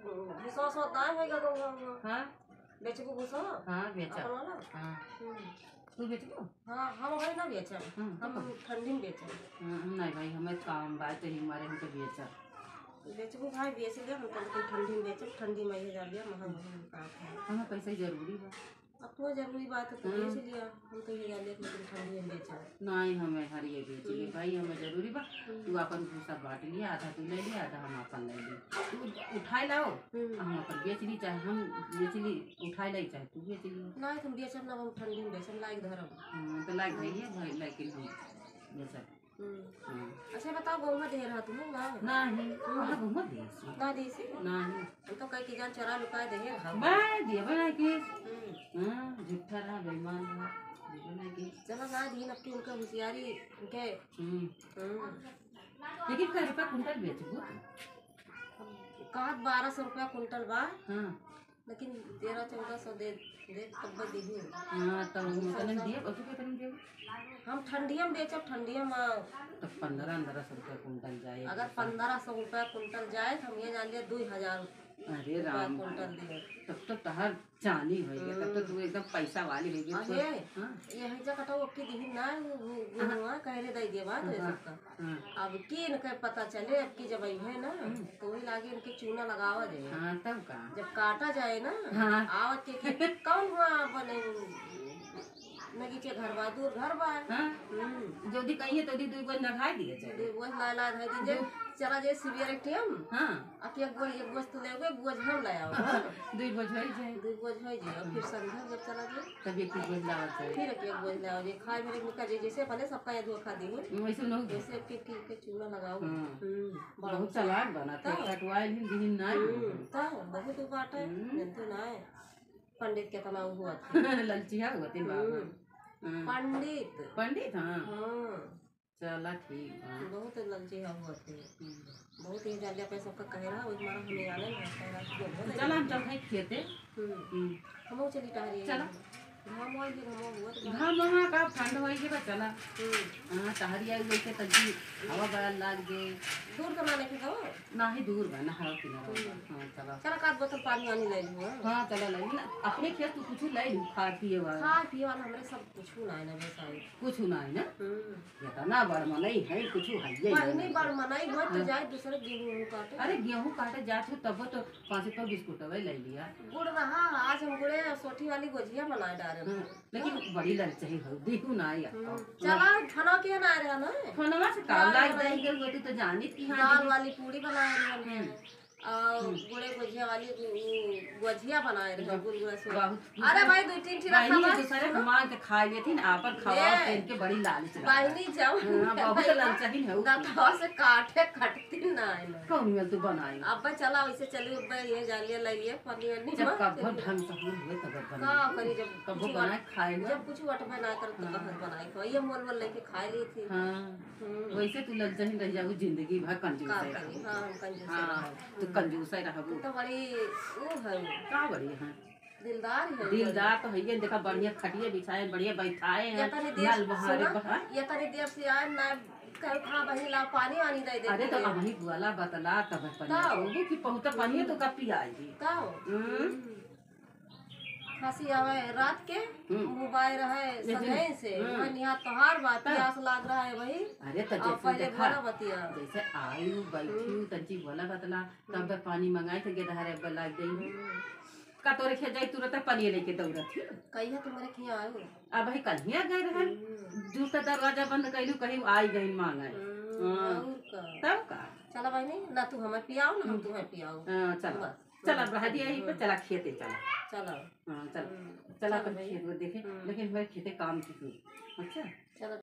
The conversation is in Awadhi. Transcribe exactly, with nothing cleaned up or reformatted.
भूसा, भूसा दाए होइगा गौवा, गौवा। हाँ। बेचबू भूसा? हाँ, बेचा। अपन वाला? हाँ। हम्म। तू बेचबू? हाँ, हम भाई ना बेचब। हाँ, तो हम कौन? ठंडी में बेचब। हाँ, नहीं भाई, हमें काम बा, तो ही मारे हम तो बेचब। बेचबू भाई, बेच ले, हम तो लेकिन ठंडी में बेचब, ठंडी में ये जा लिया, महंग, महंग का है। हमें पैसा जरूरी बा। अब तो जरूरी बात है तो हाँ। बेच लिया, हम तो ये जा लिया, लेकिन ठंडी में बेचब। नहीं, हमें हर ये बेच ले हम्म। भाई, हमें जरूरी बा। हम्म। तू अपन भूसा बांट लिया, आधा तू ले लिया, आधा हम अपन ले ली। तू उठाए लाओ, हम्म। हम अपन बेच ली, चाहे हम बेच ली, उठाए लाई, चाहे तू बेच ली। नहीं, तुम बेचब ना, हम ठंडी में बेचब, लाइक धरब। हाँ, तो लाइक हम्म। धरिए भाई, लेकिन हम बेचब। हम्म। हाँ। अच्छा बताओ, गौवा दे रहा तुम्हें ना? नहीं, हम्म। कहाँ गौवा दे रही? ना दे से? नहीं। हम तो कह के जान चोरा लुकाए दे रहा। बा दिया बना के। हम्म। हाँ, झूठा रहा, बेईमान रहा, ये बना के। चलो ना दीन, अब की उनका होशियारी, उनके हम्म। हम्म। लेकिन कै रुपया कुंटल बेचबू तू? अब कहा बारह सौ रुपया कुंटल बा। हाँ। लेकिन तेरह चौदह सौ दे, दे तब दीही। हाँ, तो हम उतना दिए, और तू कितना दिए? हम ठंडिया में बेचब, ठंडिया में। तो पन्द्रह, पन्द्रह सौ रुपया कुंटल जाए। अगर पन्द्रह सौ रुपया कुंटल जाए, तो हम ये जान लिया, दो हजार अरे रुपया राम। कुंटल दिए। तब तो तहार चानी हो गया, तब तो हम्म। तू एकदम पैसा वाली हो गई। अहे, हाँ। यही जा कटाऊ अब की दीही ना, वो, वो, वो हाँ। हुआ, कह रहे दे दिए बात है हाँ। सबका। हाँ। अब की इनके पता चले, अब की जब आई है ना, हम्म। तो वही लागे इनके चूना लगावा जाए। हाँ, तब का? जब काटा जाए ना, हाँ। आवत के, के कौन हुआ बने, नगीचे घर बा, दूर घर बा। हाँ। हम्म। जो दी कहिए तो दी दुई बोझ नखाए दिए जाए। दुई बोझ ला, ला धर दीजिए। जो चला जाए सीबीआर एटीएम। हाँ। अब एक बोझ, एक बोझ तू ले, एक बोझ हम ले आओ। दुई बोझ हो जाए। दुई बोझ हो जाए, फिर संध्या जब चला जाए। तब एक ही बोझ लावत है। फिर एक, एक बोझ ले आओ, जे खाए भरे निकल जाए, जैसे अपने सबका ये धोखा दी। वैसे लोग जैसे के, के, के चूना लगाओ। हाँ। हम्म, बहुत चालाक बना थे, तब। कटवाए भी दिन ना हम्म, हो। तब, बहुत बात है, हम्म। जानते ना है। पंडित के तना हुआ थे। ललचिया हुआ थे बाबा। हम्म। हाँ। पंडित। पंडित, हाँ। हाँ। चला ठीक बा। बहुत ललची है हुआ थे। हम्म। बहुत ही जालिया पे सबका कह रहा, वही मारा हमें आने में कह रहा, तो बहुत तो चला हम चल भाई खेते। हम्म। हम्म। हमहू चली टहरी। चला। घाम होई के घाम हुआ तो घाम वहाँ का ठंड होई के बा, चला। हम्म। हाँ, टहरी आई गई के तब भी हवा बड़ा लाग जे। दूर तो ना लेके जाओ। ना ही दूर बा, ना हवा किनारा बा। हम्म। हाँ, चला। चला, का बोतल पानी वानी ले लूँ, हाँ। हाँ, चला ले ली ना। अपने खेत तू कुछ ले लू, खा पिए वाला। खा पिए वाला हमरे सब कुछ ना है ना, बस आई। कुछ ना है ना? हम्म। इतना बड़ मनई है, कुछ है ये बहिनी नहीं। बड़ मनई हो तो हाँ। जाए दूसरे गेहूं वहूं काटे। अरे गेहूं काटे जात हो तब तो पाँच रुपया बिस्कुट अवे ले लिया। गुड़ रहा, आज हम गुड़े सोठी वाली गोझिया बनाए डारे। हम्म, लेकिन बड़ी ललचाई हो, देखू ना यार। हम्म, चला खाना के ना रहा ना। खाना से का लाग जाई गई, वो तू तो जानित की हाँ दाल दीदी। वाली पूड़ी बनाए रहे हमने। हम्म। और हम्म। गुड़े गोझिया वाली गु-, गु-, गोझिया बनाए रहे, गुड़ गुड़ा से। बहुत अरे भाई, दो तीन ठिला बहिनी, खावा। दूसरे के मांग के खा लेथिन, आपन खावा, ले। तेल के बड़ी लालच रहा। बहिनी, जाओ। हाँ, बहुत लालचहिन है उ। दतवा से काटे कटती ना है ना। कौन में तू बनाई? अब चला, वैसे चली, अब ये जा लिया, ले लिया, पनीर नहीं जब बना, कब्बो चली। ढंग से हम हुए, तब बनाई। का करी, जब कब्बो कुछ बनाए, वट-, खाए ना। जब कुछ वट बना कर तो हाँ। कहाँ बनाई, तो ये मोल मोल लेके खा ली थी। हाँ। हम्म। वैसे तू ललचहिन रह जाऊ जिंदगी भर कंजूस का रह करी? हाँ, हम कंजूस हाँ, रहब। तू हम्म। कंजूस रहबू। तू तो बड़ी ऊ है। का बड़ी है? दिलदार है। दिलदार तो है, देखा बढ़िया खटिया बिछाए, बढ़िया बैठाए हैं, ये तनी देर नल बहारे सुना, बहा-, ये तनी देर से आए ना, कल खा बहिनी ला पानी वानी दे दे अरे तो दे। अबही बुआला बतला तब पानी तब। होगी कि पहुँचा पानी तो का पियाएगी। तब। हम्म। हम्म। खांसी आवे रात के, हम्म। मुँह बाय रहे जैसे सजैन से, हम्म। मैं निहार तोहार बात, तब। प्यास लाग रहा है वही। अरे तो और जैसे पहले देखा, भोला बतिया। जैसे आयु बैठी हम्म। तंची बोला बतला, तब हम्म। पानी मंगाए थे, गेदहरे बला गई। हम्म। का तोरे खेत जाई तुरंत पनिया लेके दौड़त ही। कहिया तुम्हारे खिया आयो? अब भाई कहिया गए रहे? हम्म। जूता दरवाजा बंद कैलू, कहीं आई गई मांगे। हम्म, हाँ। और का? तब का? चला बहिनी, ना तू हमें पियाओ, ना हम हम्म। तुम्हें पियाओ। हाँ, चला। बस। चला, हम्म। रह दिया यहीं पे, चला खेते चला। चला। हाँ, चला। हम्म। चला चल अपन भाई। खेत में देखे, हम्म। लेकिन हमारे खेते काम की सुन। अच्छा? चला।